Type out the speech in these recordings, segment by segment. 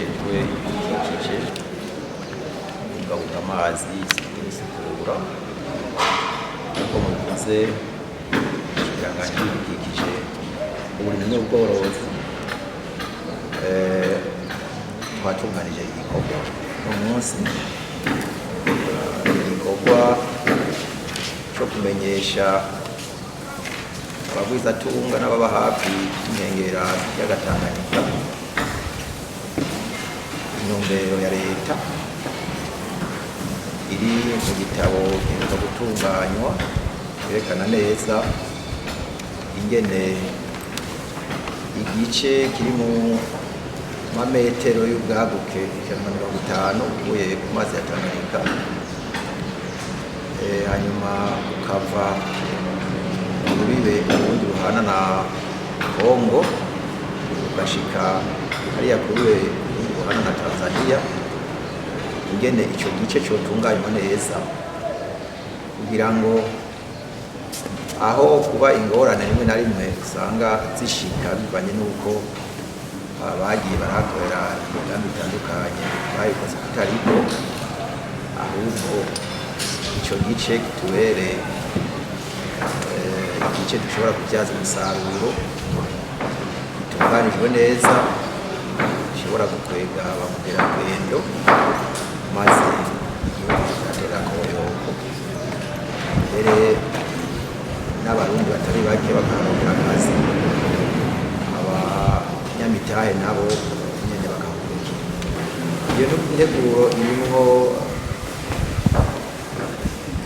Ajejwe ibidukikije, kubungabunga amazi, isuku n'isukura. Nk'uko mubivuze, ubushikiranganji bw'ibidukikije, uburimyi n'ubworozi, twatunganije igikorwa uno munsi, igikorwa co kumenyesha abagwizatunga n'ababa hafi y'inkengera z'ikiyaga Tanganyika intumbero ya leta iri mu gitabo giheruka gutunganywa, cyerekana neza ingene igice kiri mu mametero y'ubwaguke 150 uvuye ku mazi ya Tanganyika, hanyuma ukava urubibe ubundi ruhana na Kongo ugashika hariya ku rubibe ubundi ruhana na Tanzania, ingene ico gice cotunganywa neza kugira ngo aho kuba ingorane rimwe na rimwe usanga zishika bivanye n'uko bagiye barahakorera imigambi itandukanye babikoze kutariko, ahubwo ico gice kitubere igice dushobora kubyaza umusaruro, gitunganijwe neza, gishobora gukwega ba mukerarugendo, maze igihugu kigatera koyoko, mbere n'Abarundi batari bake bakaharonkera akazi, abanyamitahe nabo nyene bakahungukira. Iyo nteguro irimwo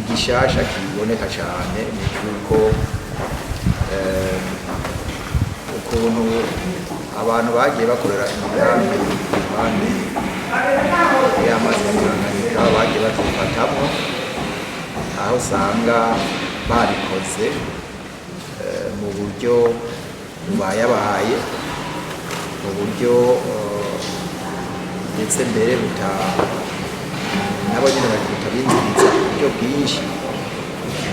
igishasha kiboneka cane, ni cyuko ukuntu abantu bagiye bakorera imigambi impande y'amazi ya Tanganyika bagiye babyifatamwo, aho usanga babikoze mu buryo bubayabaye, mu buryo ndetse mbere buta nabo nyene butabinziriza uburyo bwinshi,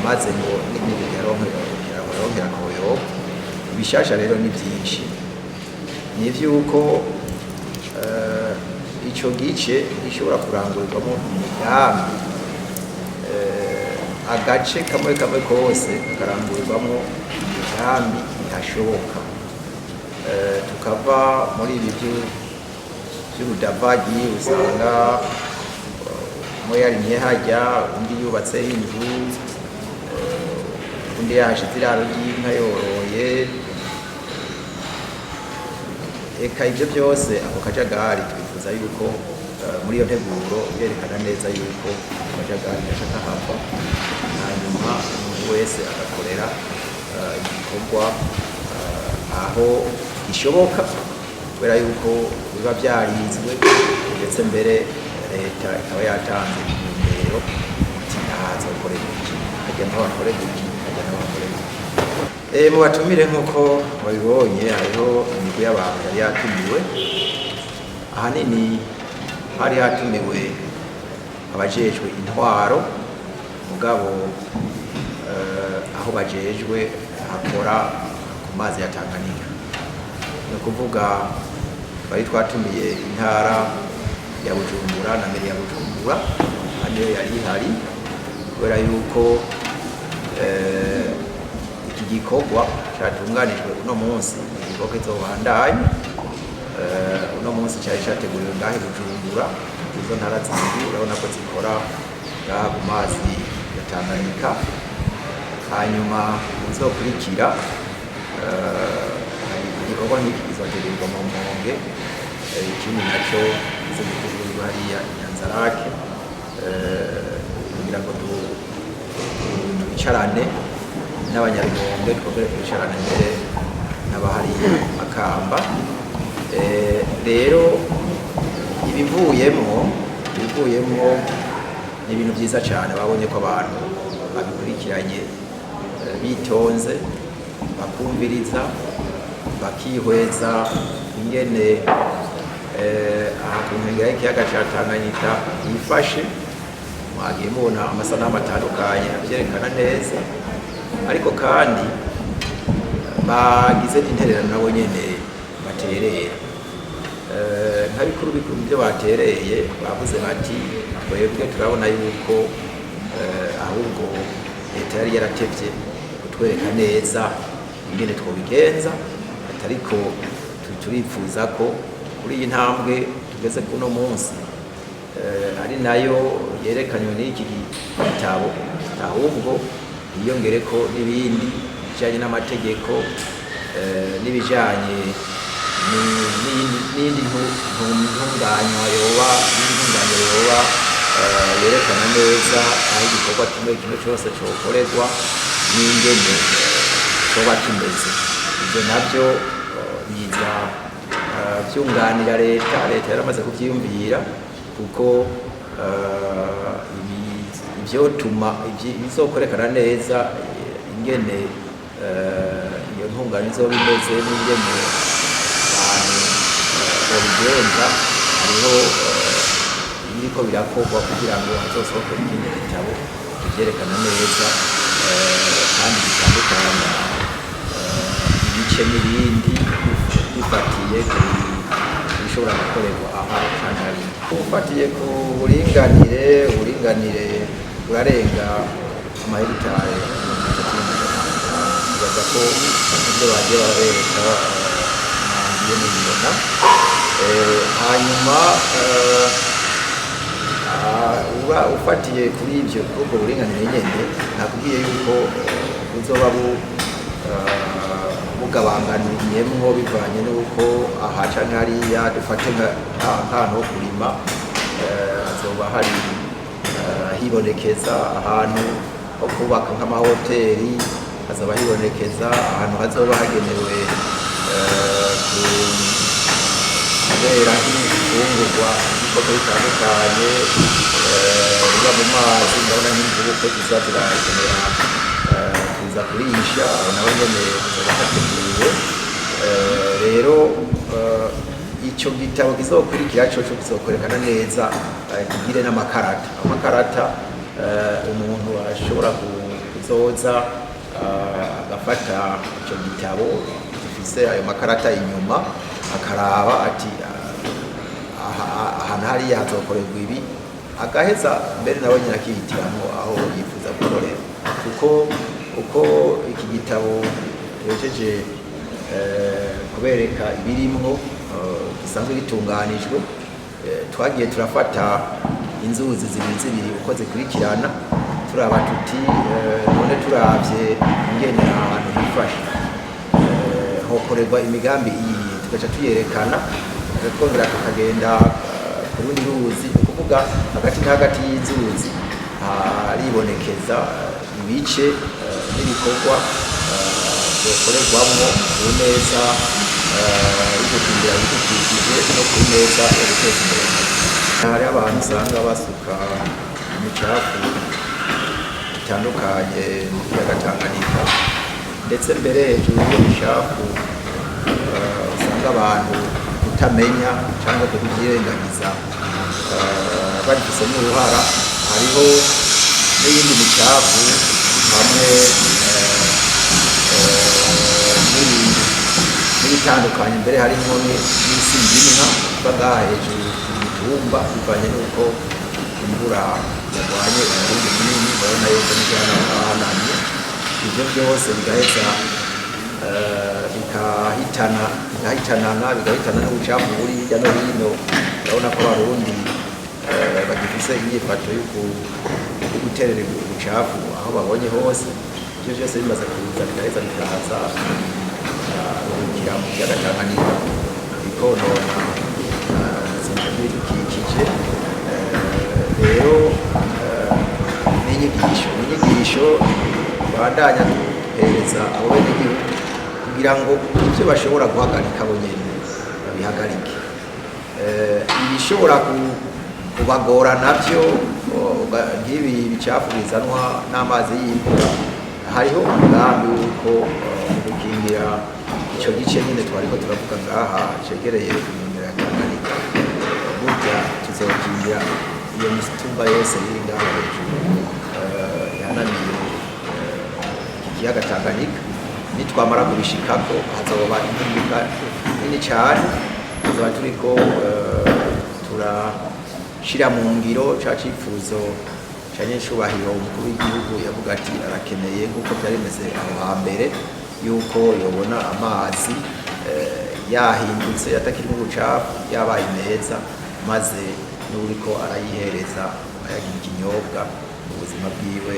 maze ngo n'igihugu kiraronkera koyoko. Ibishasha rero ni byinshi, ni ivy'uko ico gice gishobora kurangurirwamo imigambi, agace kamwe kamwe kose kakarangurirwamo imigambi ihashoboka. Tukava muri ibi vy'urudavagi usanga umwe yarimye harya, undi yubatseho inzu, undi yahashize iraro ry'inka yoroye, eka ibyo byose, ako kajagari. Twifuza yuko muri iyo nteguro irerekana neza yuko ako kajagari gaca kahava, hanyuma umuntu wese agakorera igikorwa aho gishoboka, kubera yuko biba byarizwe, ndetse mbere leta ikaba yatanze intumbero iti aha hazokorerwa iki, hajya naho hakorerwa iki, hajya naho hakorerwa iki. Mu batumire, nk'uko babibonye, hariho imigwi y'abantu yari yatumiwe. Ahanini hari hatumiwe abajejwe intwaro, mugabo aho bajejwe hakora ku mazi ya Tanganyika. Ni ukuvuga twari twatumiye intara ya Bujumbura na mairie ya Bujumbura, niyo yari ihari, kubera yuko iki gikorwa cyatunganijwe uno munsi ni igikorwa kizobandanya. Uno munsi cyari cyateguriwe ngaha i Bujumbura. Izo ntara zibiri urabona ko zikora ngaha ku mazi ya Tanganyika. Hanyuma uzokurikira, hari igikorwa nk'iki kizotegurirwa mu Rumonge, ikindi nacyo kizotegurirwa hariya i Nyanzarake, kugira ngo twicarane n'Abanyarumonge, twongere twicarane mbere n'abahariya Makamba. Rero ibivuyemwo ni ibintu byiza cyane. Babonye ko abantu babikurikiranye bitonze, bakumviriza, bakihweza ingene aha ku nkengera y'ikiyaga ca Tanganyika yifashe. Mwagiye mubona amasanamu atandukanye avyerekana neza, ariko kandi bagize n'intererano nabo nyene baterera. Nka bikuru bikuru byo batereye, bavuze bati twebwe turabona yuko ahubwo leta yari yaratevye kutwereka neza ingene twobigenza, atariko turipfuza ko kuri iyi ntambwe tugeze kuno munsi, ari nayo yerekanywe n'iki gitabo, ahubwo hiyongereko n'ibindi bijanye n'amategeko, n'ibijanye n'iyindi ntunganywa yoba, n'iyindi ntunganyo yoba yerekana neza aho igikorwa kimwe kimwe cyose cokorerwa n'ingene coba kimeze. Ivyo navyo biza vyunganira leta. Leta yaramaze kuvyiyumvira, kuko ivyotuma bizokwerekana neza ingene iyo ntungano izoba imeze n'ingene abantu bobigenza, hariho ibiriko birakorwa kugira ngo hazosohoke ikindi gitabo kivyerekana neza, kandi gitandukanya ibice n'ibindi bifatiye ku bishobora gukorerwa aha canke hariya. Ufatiye ku buringanire, uburinganire burarenga amahegitari 350. Nibaza ko ibyo bagiye barabereka mwagiye mubibona. Hanyuma uba ufatiye kuri ibyo, kuri ubwo buringanire nyene, nakubwiye yuko buzoba bugabanganiyemwo bivanye n'uko aha canke hariya. Dufate nk'ahantu ho kurima, hazoba hari hibonekeza ahantu ho kubaka nk'amahoteli, hazoba hibonekeza ahantu hazoba hagenewe kubera nk'ibifungurwa, ibikoko bitandukanye biba mu mazi. Ndabona nk'imvubu ko ziza zirakenera kuza kurisha, aho naho nyene hazoba hateguwe. Rero ico gitabo kizokurikira coco kizokwerekana neza, kigire n'amakarata, amakarata umuntu ashobora kuzoza agafata ico gitabo gifise ayo makarata inyuma, akaraba ati ahantu hariya hazokorerwa ibi, agaheza mbere nawe nyine akihitiramwo aho yifuza gukorera. Kuko uko iki gitabo tuhejeje kubereka ibirimwo, gisanzwe gitunganijwe, twagiye turafata inzuzi zibiri zibiri uko zikurikirana, turaba tuti none turavye ingene ahantu hifashe, hokorerwa imigambi iyi, tugaca tuyerekana, twongera tukagenda ku rundi ruzi. Ni ukuvuga hagati na hagati y'inzuzi haribonekeza ibice n'ibikorwa byokorerwamwo ku neza yo gukingira ibidukikije no ku neza yo guteza imbere. Hari abantu usanga basuka imicafu itandukanye mu kiyaga Tanganyika, ndetse mbere hejuru y'iyo micafu usanga abantu kutamenya cyangwa kubyirengagiza babifisemo uruhara, hariho n'iyindi micafu hamwe n'ibindi n'ibitandukanye, mbere harimo n'isi ndimwa iva ngaha hejuru ku mitumba, bivanye n'uko imvura yagwanye umurundi munini. Urabona yuko n'igihana hahanamye, ivyo byose bigaheza bikahitana, bigahitanana, bigahitana n'ubucafu buri hirya no hino. Urabona ko Abarundi bagifise inyifato yo guterera ubucafu aho babonye hose. Ivyo byose bimaze kuza, bigaheza bikaza bikaruhukira mu kiyaga Tanganyika, bikonona ubuzima bw'ibidukikije. Rero n'inyigisho bandanya duhereza abo benegihugu kugira ngo ibyo bashobora guhagarika bo nyene babihagarike. Ibishobora kubagora navyo, nk'ibi bicafu bizanwa n'amazi y'imvura, hariho umugambi w'uko mu gukingira ico gice nyene twariko turavuga ngaha cegereye inkengera ya Tanganyika, burya tuzokingira iyo mitumba yose iri ngaha hejuru ihanamiye iki kiyaga Tanganyika. Nitwamara kubishikako, hazoba impinduka nini cane. Tuzaba turiko turashira mu ngiro ca cifuzo ca nyencubahiro umukuru w'igihugu yavuga ati arakeneye, nk'uko byari bimeze aho hambere, yuko yobona amazi yahindutse, atakirimo ubucafu, yabaye meza, maze n'uriko arayihereza ayagira ikinyobwa mu buzima bwiwe.